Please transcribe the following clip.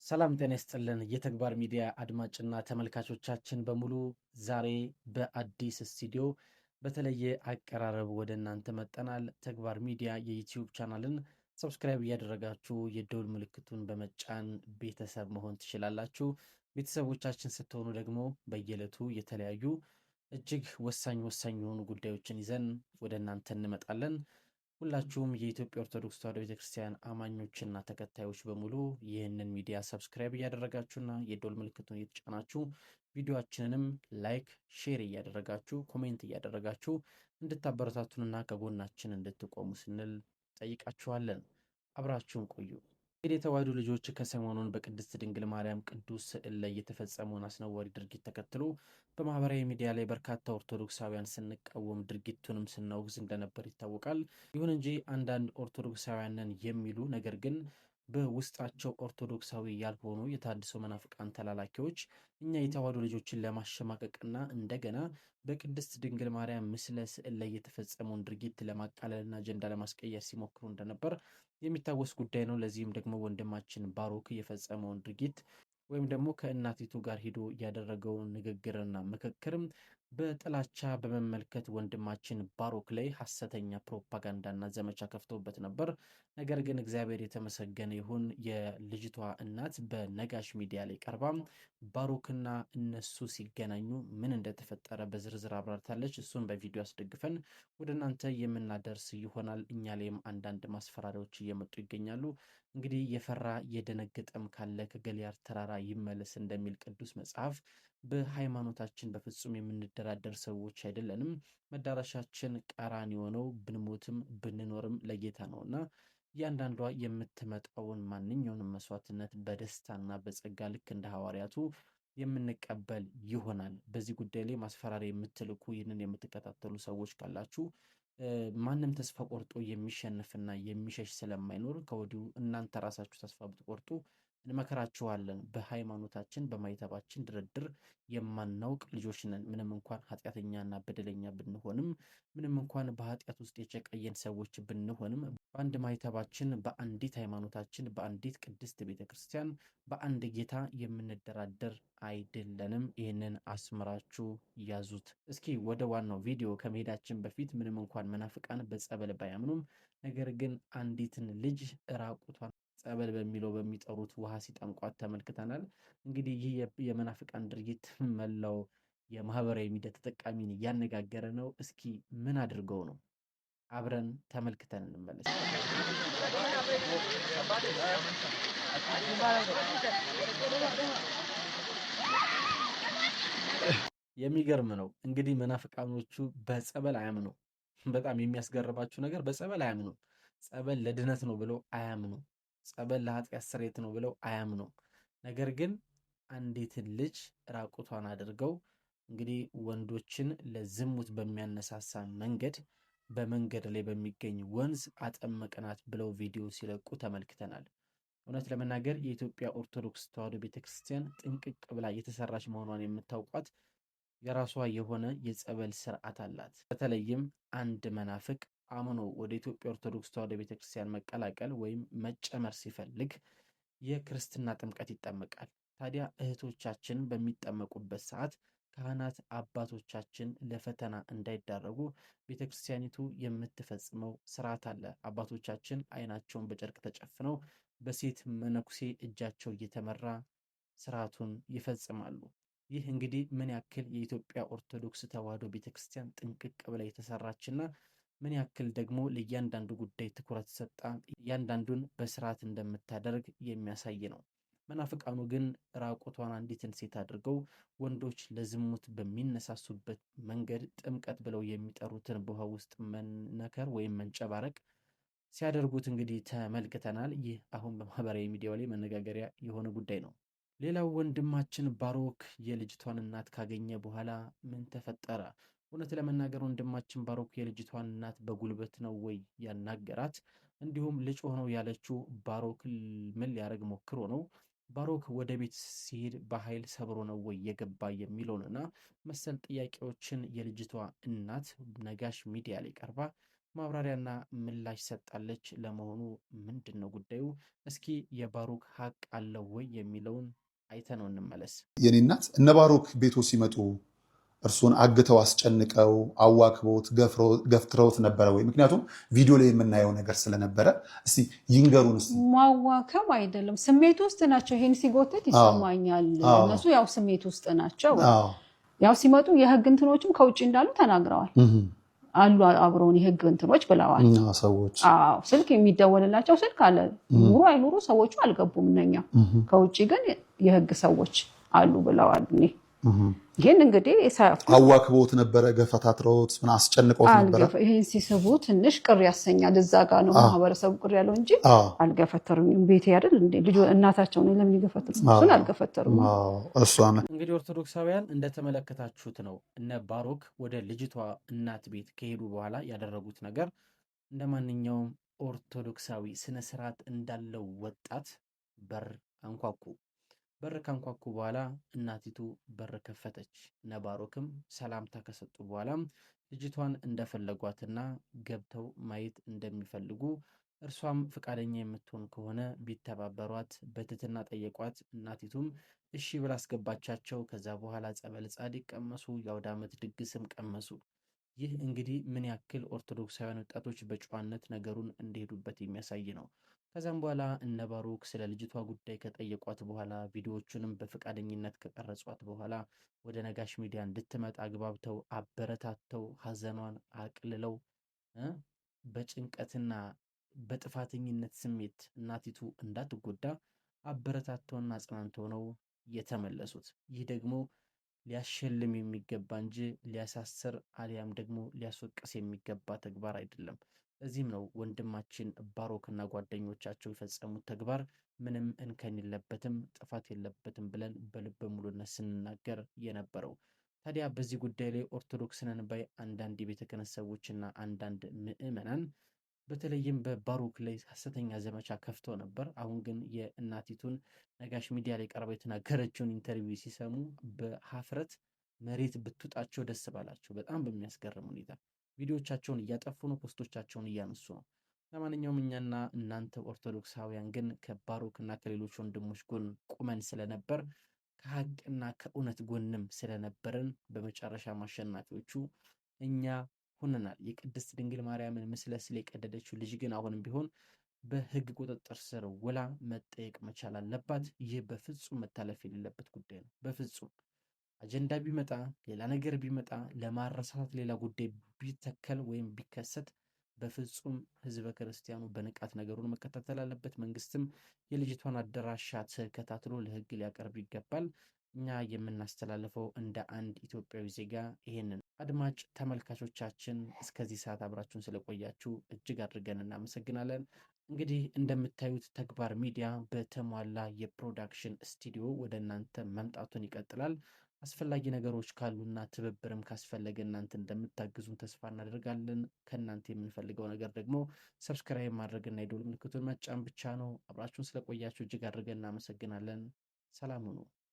ሰላም ጤና ይስጥልን። የተግባር ሚዲያ አድማጭና ተመልካቾቻችን በሙሉ፣ ዛሬ በአዲስ ስቱዲዮ በተለየ አቀራረብ ወደ እናንተ መጥተናል። ተግባር ሚዲያ የዩቲዩብ ቻናልን subscribe እያደረጋችሁ የደውል ምልክቱን በመጫን ቤተሰብ መሆን ትችላላችሁ። ቤተሰቦቻችን ስትሆኑ ደግሞ በየዕለቱ የተለያዩ እጅግ ወሳኝ ወሳኝ የሆኑ ጉዳዮችን ይዘን ወደ እናንተ እንመጣለን። ሁላችሁም የኢትዮጵያ ኦርቶዶክስ ተዋሕዶ ቤተክርስቲያን አማኞችና ተከታዮች በሙሉ ይህንን ሚዲያ subscribe እያደረጋችሁና የደወል ምልክቱን እየተጫናችሁ፣ ቪዲዮአችንንም like፣ share እያደረጋችሁ፣ comment እያደረጋችሁ እንድታበረታቱንና ከጎናችን እንድትቆሙ ስንል ጠይቃችኋለን። አብራችሁን ቆዩ። እንግዲህ የተዋሕዶ ልጆች፣ ከሰሞኑን በቅድስት ድንግል ማርያም ቅዱስ ስዕል ላይ የተፈጸመውን አስነዋሪ ድርጊት ተከትሎ በማህበራዊ ሚዲያ ላይ በርካታ ኦርቶዶክሳውያን ስንቃወም፣ ድርጊቱንም ስናወግዝ እንደነበር ይታወቃል። ይሁን እንጂ አንዳንድ ኦርቶዶክሳውያን ነን የሚሉ ነገር ግን በውስጣቸው ኦርቶዶክሳዊ ያልሆኑ የተሃድሶ መናፍቃን ተላላኪዎች እኛ የተዋሕዶ ልጆችን ለማሸማቀቅና እንደገና በቅድስት ድንግል ማርያም ምስለ ስዕል ላይ የተፈጸመውን ድርጊት ለማቃለልና አጀንዳ ለማስቀየር ሲሞክሩ እንደነበር የሚታወስ ጉዳይ ነው። ለዚህም ደግሞ ወንድማችን ባሮክ የፈጸመውን ድርጊት ወይም ደግሞ ከእናቲቱ ጋር ሂዶ ያደረገውን ንግግርና ምክክርም በጥላቻ በመመልከት ወንድማችን ባሮክ ላይ ሐሰተኛ ፕሮፓጋንዳና ዘመቻ ከፍተውበት ነበር። ነገር ግን እግዚአብሔር የተመሰገነ ይሁን፣ የልጅቷ እናት በነጋሽ ሚዲያ ላይ ቀርባ ባሮክና እነሱ ሲገናኙ ምን እንደተፈጠረ በዝርዝር አብራርታለች። እሱን በቪዲዮ አስደግፈን ወደ እናንተ የምናደርስ ይሆናል። እኛ ላይም አንዳንድ ማስፈራሪያዎች እየመጡ ይገኛሉ። እንግዲህ የፈራ የደነገጠም ካለ ከገሊያር ተራራ ይመለስ እንደሚል ቅዱስ መጽሐፍ፣ በሃይማኖታችን በፍጹም የምንደራደር ሰዎች አይደለንም። መዳረሻችን ቀራንዮ ነው። ብንሞትም ብንኖርም ለጌታ ነውና እያንዳንዷ የምትመጣውን ማንኛውንም መስዋዕትነት በደስታና በጸጋ ልክ እንደ ሐዋርያቱ የምንቀበል ይሆናል። በዚህ ጉዳይ ላይ ማስፈራሪያ የምትልኩ፣ ይህንን የምትከታተሉ ሰዎች ካላችሁ፣ ማንም ተስፋ ቆርጦ የሚሸንፍና የሚሸሽ ስለማይኖር ከወዲሁ እናንተ ራሳችሁ ተስፋ ብትቆርጡ እንመከራችኋለን። በሃይማኖታችን በማይተባችን ድርድር የማናውቅ ልጆች ነን። ምንም እንኳን ኃጢአተኛና በደለኛ ብንሆንም፣ ምንም እንኳን በኃጢአት ውስጥ የጨቀየን ሰዎች ብንሆንም፣ በአንድ ማይተባችን፣ በአንዲት ሃይማኖታችን፣ በአንዲት ቅድስት ቤተ ክርስቲያን፣ በአንድ ጌታ የምንደራደር አይደለንም። ይህንን አስምራችሁ ያዙት። እስኪ ወደ ዋናው ቪዲዮ ከመሄዳችን በፊት፣ ምንም እንኳን መናፍቃን በጸበል ባያምኑም ነገር ግን አንዲትን ልጅ ራቁቷን ጸበል በሚለው በሚጠሩት ውሃ ሲጠምቋት ተመልክተናል። እንግዲህ ይህ የመናፍቃን ድርጊት መላው የማህበራዊ ሚዲያ ተጠቃሚን እያነጋገረ ነው። እስኪ ምን አድርገው ነው? አብረን ተመልክተን እንመለስ። የሚገርም ነው። እንግዲህ መናፍቃኖቹ በጸበል አያምኑ። በጣም የሚያስገርማችሁ ነገር በጸበል አያምኑም። ጸበል ለድነት ነው ብለው አያምኑም። ጸበል ለኃጢአት ስርየት ነው ብለው አያምኑም። ነገር ግን አንዲትን ልጅ ራቁቷን አድርገው እንግዲህ ወንዶችን ለዝሙት በሚያነሳሳ መንገድ በመንገድ ላይ በሚገኝ ወንዝ አጠመቅናት ብለው ቪዲዮ ሲለቁ ተመልክተናል። እውነት ለመናገር የኢትዮጵያ ኦርቶዶክስ ተዋሕዶ ቤተክርስቲያን ጥንቅቅ ብላ የተሰራች መሆኗን የምታውቋት የራሷ የሆነ የጸበል ስርዓት አላት። በተለይም አንድ መናፍቅ አምኖ ወደ ኢትዮጵያ ኦርቶዶክስ ተዋሕዶ ቤተክርስቲያን መቀላቀል ወይም መጨመር ሲፈልግ የክርስትና ጥምቀት ይጠመቃል። ታዲያ እህቶቻችን በሚጠመቁበት ሰዓት ካህናት አባቶቻችን ለፈተና እንዳይዳረጉ ቤተክርስቲያኒቱ የምትፈጽመው ስርዓት አለ። አባቶቻችን ዓይናቸውን በጨርቅ ተጨፍነው በሴት መነኩሴ እጃቸው እየተመራ ስርዓቱን ይፈጽማሉ። ይህ እንግዲህ ምን ያክል የኢትዮጵያ ኦርቶዶክስ ተዋሕዶ ቤተክርስቲያን ጥንቅቅ ብላ የተሰራችና ምን ያክል ደግሞ ለእያንዳንዱ ጉዳይ ትኩረት ሰጣ እያንዳንዱን በስርዓት እንደምታደርግ የሚያሳይ ነው። መናፍቃኑ ግን ራቁቷን አንዲትን ሴት አድርገው ወንዶች ለዝሙት በሚነሳሱበት መንገድ ጥምቀት ብለው የሚጠሩትን በውሃ ውስጥ መነከር ወይም መንጨባረቅ ሲያደርጉት እንግዲህ ተመልክተናል። ይህ አሁን በማህበራዊ ሚዲያው ላይ መነጋገሪያ የሆነ ጉዳይ ነው። ሌላው ወንድማችን ባሮክ የልጅቷን እናት ካገኘ በኋላ ምን ተፈጠረ? እውነት ለመናገር ወንድማችን ባሮክ የልጅቷን እናት በጉልበት ነው ወይ ያናገራት? እንዲሁም ልጅ ሆነው ያለችው ባሮክ ምን ሊያደርግ ሞክሮ ነው? ባሮክ ወደ ቤት ሲሄድ በኃይል ሰብሮ ነው ወይ የገባ የሚለውንና መሰል ጥያቄዎችን የልጅቷ እናት ነጋሽ ሚዲያ ላይ ቀርባ ማብራሪያና ምላሽ ሰጣለች። ለመሆኑ ምንድን ነው ጉዳዩ? እስኪ የባሩክ ሀቅ አለው ወይ የሚለውን አይተነው እንመለስ። የኔ እናት፣ እነ ባሩክ ቤቶ ሲመጡ እርሱን አግተው፣ አስጨንቀው፣ አዋክበውት፣ ገፍትረውት ነበረ ወይ? ምክንያቱም ቪዲዮ ላይ የምናየው ነገር ስለነበረ እስቲ ይንገሩን። እስቲ። ማዋከብ አይደለም፣ ስሜት ውስጥ ናቸው። ይሄን ሲጎትት ይሰማኛል። እነሱ ያው ስሜት ውስጥ ናቸው። ያው ሲመጡ የህግ እንትኖችም ከውጭ እንዳሉ ተናግረዋል። አሉ አብረውን የህግ እንትኖች ብለዋል ሰዎች። አዎ፣ ስልክ የሚደወልላቸው ስልክ አለ። ኑሩ አይኑሩ ሰዎቹ አልገቡም። እነኛ ከውጭ ግን የህግ ሰዎች አሉ ብለዋል። እኔ ይህን እንግዲህ አዋክቦት ነበረ፣ ገፈታትረውት ምን አስጨንቀውት ነበረ? ይህን ሲስቡ ትንሽ ቅር ያሰኛል። እዛ ጋ ነው ማህበረሰቡ ቅር ያለው እንጂ አልገፈተሩኝም። ቤቴ አይደል እንዴ? ልጅ እናታቸው ነው፣ ለምን ይገፈትሩ? እሱን አልገፈተሩም። እሷን እንግዲህ ኦርቶዶክሳውያን እንደተመለከታችሁት ነው። እነ ባሮክ ወደ ልጅቷ እናት ቤት ከሄዱ በኋላ ያደረጉት ነገር እንደ ማንኛውም ኦርቶዶክሳዊ ስነ ስርዓት እንዳለው ወጣት በር አንኳኩ። በር ካንኳኩ በኋላ እናቲቱ በር ከፈተች። እነ ባሮክም ሰላምታ ከሰጡ በኋላም ልጅቷን እንደፈለጓትና ገብተው ማየት እንደሚፈልጉ፣ እርሷም ፈቃደኛ የምትሆን ከሆነ ቢተባበሯት በትህትና ጠየቋት። እናቲቱም እሺ ብላ አስገባቻቸው። ከዛ በኋላ ጸበል ጻድቅ ቀመሱ፣ የአውደ ዓመት ድግስም ቀመሱ። ይህ እንግዲህ ምን ያክል ኦርቶዶክሳውያን ወጣቶች በጨዋነት ነገሩን እንደሄዱበት የሚያሳይ ነው። ከዛም በኋላ እነ ባሮክ ስለ ልጅቷ ጉዳይ ከጠየቋት በኋላ፣ ቪዲዮዎቹንም በፈቃደኝነት ከቀረጿት በኋላ፣ ወደ ነጋሽ ሚዲያ እንድትመጣ አግባብተው፣ አበረታተው፣ ሀዘኗን አቅልለው፣ በጭንቀትና በጥፋተኝነት ስሜት እናቲቱ እንዳትጎዳ አበረታተውና አጽናንተው ነው የተመለሱት። ይህ ደግሞ ሊያሸልም የሚገባ እንጂ ሊያሳስር አሊያም ደግሞ ሊያስወቅስ የሚገባ ተግባር አይደለም። ለዚህም ነው ወንድማችን ባሮክ እና ጓደኞቻቸው የፈጸሙት ተግባር ምንም እንከን የለበትም፣ ጥፋት የለበትም ብለን በልበ ሙሉነት ስንናገር የነበረው። ታዲያ በዚህ ጉዳይ ላይ ኦርቶዶክስ ነን ባይ አንዳንድ የቤተ ክህነት ሰዎችና አንዳንድ ምዕመናን በተለይም በባሮክ ላይ ሐሰተኛ ዘመቻ ከፍቶ ነበር። አሁን ግን የእናቲቱን ነጋሽ ሚዲያ ላይ ቀርበው የተናገረችውን interview ሲሰሙ በሀፍረት መሬት ብትውጣቸው ደስ ባላቸው። በጣም በሚያስገርም ሁኔታ ቪዲዮቻቸውን እያጠፉ ነው፣ post ኦቻቸውን እያነሱ ነው። ለማንኛውም እኛና እናንተ ኦርቶዶክሳውያን ግን ከባሮክ እና ከሌሎች ወንድሞች ጎን ቁመን ስለነበር፣ ከሀቅና ከእውነት ጎንም ስለነበርን በመጨረሻ አሸናፊዎቹ እኛ ሆነናል። የቅድስት ድንግል ማርያምን ምስለ ስዕል የቀደደችው ልጅ ግን አሁንም ቢሆን በሕግ ቁጥጥር ስር ውላ መጠየቅ መቻል አለባት። ይህ በፍጹም መታለፍ የሌለበት ጉዳይ ነው። በፍጹም አጀንዳ ቢመጣ፣ ሌላ ነገር ቢመጣ፣ ለማረሳሳት ሌላ ጉዳይ ቢተከል ወይም ቢከሰት በፍጹም ህዝበ ክርስቲያኑ በንቃት ነገሩን መከታተል አለበት። መንግስትም የልጅቷን አደራሻ ተከታትሎ ለህግ ሊያቀርብ ይገባል። እኛ የምናስተላልፈው እንደ አንድ ኢትዮጵያዊ ዜጋ ይሄንን። አድማጭ ተመልካቾቻችን፣ እስከዚህ ሰዓት አብራችሁን ስለቆያችሁ እጅግ አድርገን እናመሰግናለን። እንግዲህ እንደምታዩት ተግባር ሚዲያ በተሟላ የ production ስቱዲዮ ወደ እናንተ መምጣቱን ይቀጥላል። አስፈላጊ ነገሮች ካሉና ትብብርም ካስፈለገ እናንተ እንደምታግዙን ተስፋ እናደርጋለን። ከእናንተ የምንፈልገው ነገር ደግሞ subscribe ማድረግና የደወል ምልክቱን መጫን ብቻ ነው። አብራችሁን ስለቆያችሁ እጅግ አድርገን እናመሰግናለን። ሰላም ሁኑ።